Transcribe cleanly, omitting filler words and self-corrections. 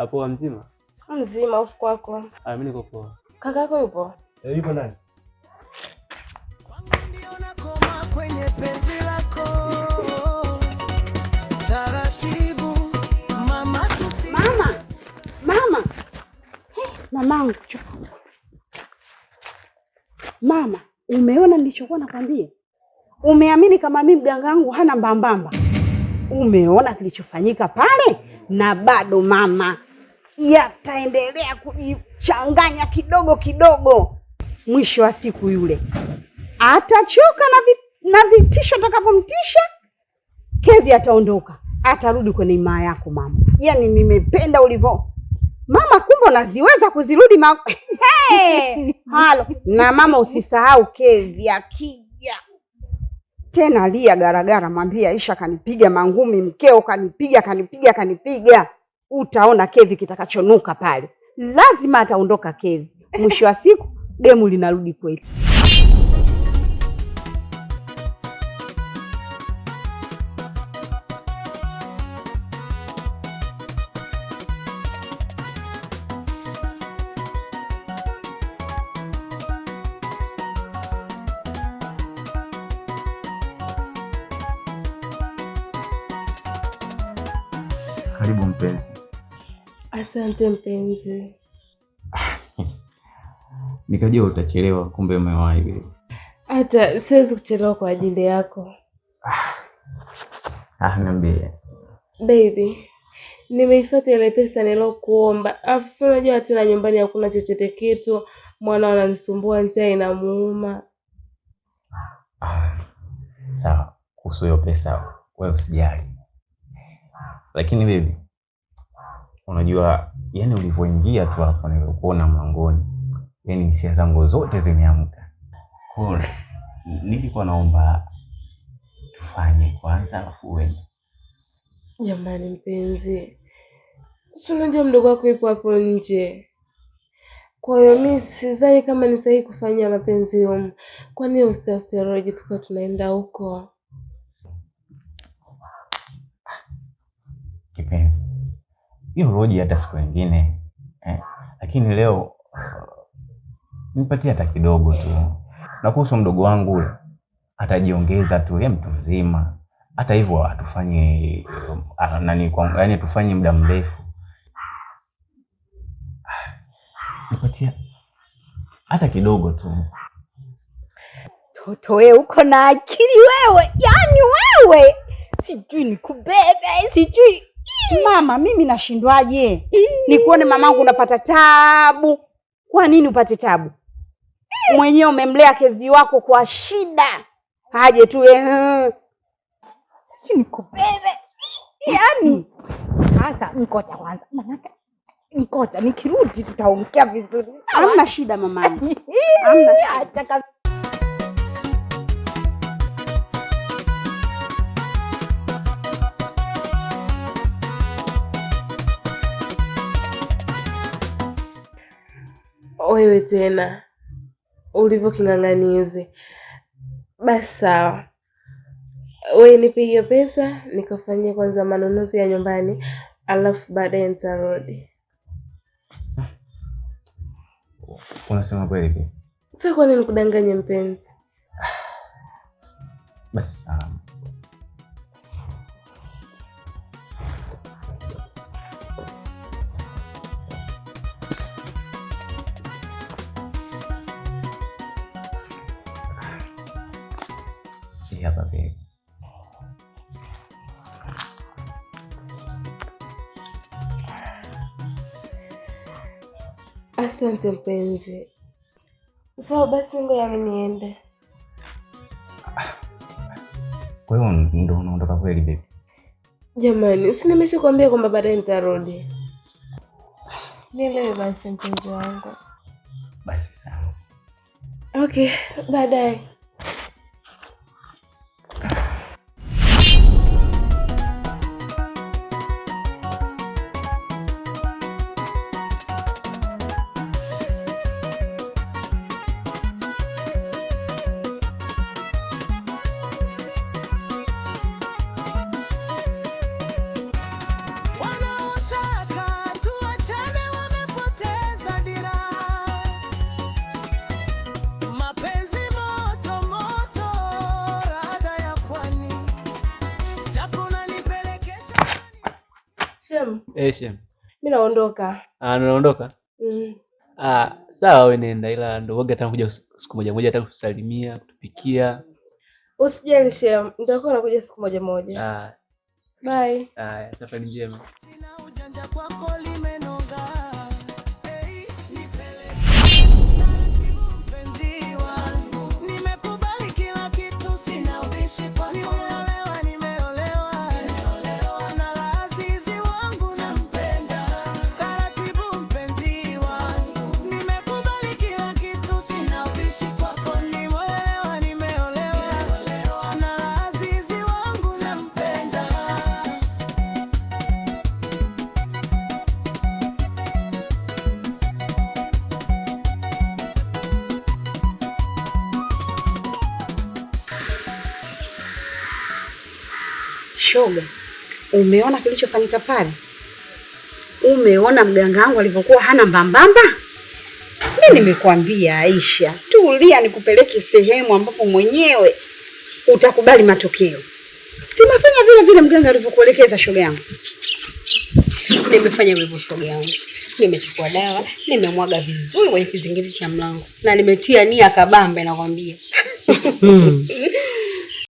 Hapo mzima? Mzima, ufu kwako. Ah, mimi niko poa. Kaka yako yupo? Eh, yupo ndani. Ndio nakoma kwenye penzi lako taratibu, mama tusi Mama, mama, hey, mamangu, chukua. Mama, umeona nilichokuwa nakwambia? Umeamini kama mimi mganga wangu hana mbambamba? Umeona kilichofanyika pale? Na bado mama yataendelea kujichanganya kidogo kidogo, mwisho wa siku yule atachoka na vitisho atakapomtisha Kevi ataondoka, atarudi kwenye imaa yako mama. Yaani nimependa ulivyo mama, kumbe unaziweza kuzirudi ma... Hey! Halo na mama, usisahau Kevi akija tena lia garagara, mwambie Aisha kanipiga mangumi, mkeo kanipiga kanipiga kanipiga. Utaona Kevi kitakachonuka pale, lazima ataondoka Kevi. Mwisho wa siku demu linarudi kwetu. Karibu mpenzi. Asante mpenzi. Nikajua utachelewa, kumbe umewahi baby. Hata siwezi kuchelewa kwa ajili yako. Ah, niambie. Baby, nimeifuata ile pesa nilokuomba. Alafu si unajua tena nyumbani hakuna chochote kitu, mwana ananisumbua, njaa inamuuma. Ah, sawa, kuhusu hiyo pesa wewe usijali, lakini baby, unajua yani ulivyoingia tu hapo nilikuona mlangoni, yani hisia zangu zote zimeamka. Kwa hiyo nilikuwa naomba tufanye kwanza alafu uende. Jamani mpenzi, si unajua mdogo wako yupo hapo nje. Kwa hiyo mi sidhani kama ni sahihi kufanyia mapenzi humu. Kwa nini usitafute roji tukawa tunaenda huko? Kipenzi, hiyo roji hata siku nyingine eh, lakini leo nipatie hata kidogo tu. Na kuhusu mdogo wangu ule atajiongeza tu, yeye mtu mzima. Hata hivyo hatufanye nani kwa, yani tufanye muda mrefu. Nipatie hata kidogo tu. Toto wewe uko na akili wewe, yaani wewe sijui nikubebe, sijui mama, mimi nashindwaje nikuone mamangu unapata tabu. Kwa nini upate tabu? Mwenyewe umemlea Kevi wako kwa shida, aje tu Sijui nikubebe. Yaani sasa ngoja kwanza, manake ngoja nikirudi tutaongea vizuri. Hamna shida mamangu, hamna shida. Acha kabisa. Wewe tena ulivyo king'ang'anizi. Basi sawa, wewe nipe hiyo pesa nikafanyie kwanza manunuzi ya nyumbani, alafu baadaye nitarudi. Unasema kweli bi? Sasa kwa nini nikudanganye mpenzi? Basi sawa. Hii hapa babe. Asante mpenzi. Sawa basi, ngoja mimi niende. Kwa hiyo ndo unaondoka kweli baby? Jamani, si nimeshakwambia kwamba baadaye nitarudi. Nielewe basi mpenzi wangu. Basi sawa. Okay, baadaye. Wanaotaka tuachane. Shem, Eh, Shem. mimi naondoka. Ah, naondoka? Mm. Ah, sawa wewe nenda, ila ndo waga hata kuja siku moja moja hata kutusalimia, kutupikia. Usijali Shem, nitakuwa nakuja siku moja moja. Ah, Bye. haya, safari njema. Sina ujanja kwako limenoga. Hey, nipeleke taratibu mpenzi wangu. Nimekubali kila kitu, sina ubishi kwako. Nimeolewa, nimeolewa. Na Lazizi wangu nampenda. Taratibu mpenzi wangu. Nimekubali kila kitu, sina ubishi kwako. Nimeolewa, nimeolewa. Na Lazizi wangu nampenda. Shoga, umeona kilichofanyika pale? Umeona mganga wangu alivyokuwa hana mbambamba? Mi nimekuambia Aisha, tulia, nikupeleke sehemu ambapo mwenyewe utakubali matokeo. Si umefanya vile vile mganga alivyokuelekeza, shoga yangu? Nimefanya hivyo shoga yangu, nimechukua dawa nimemwaga vizuri kwenye kizingiti cha mlango na nimetia nia kabambe, nakwambia.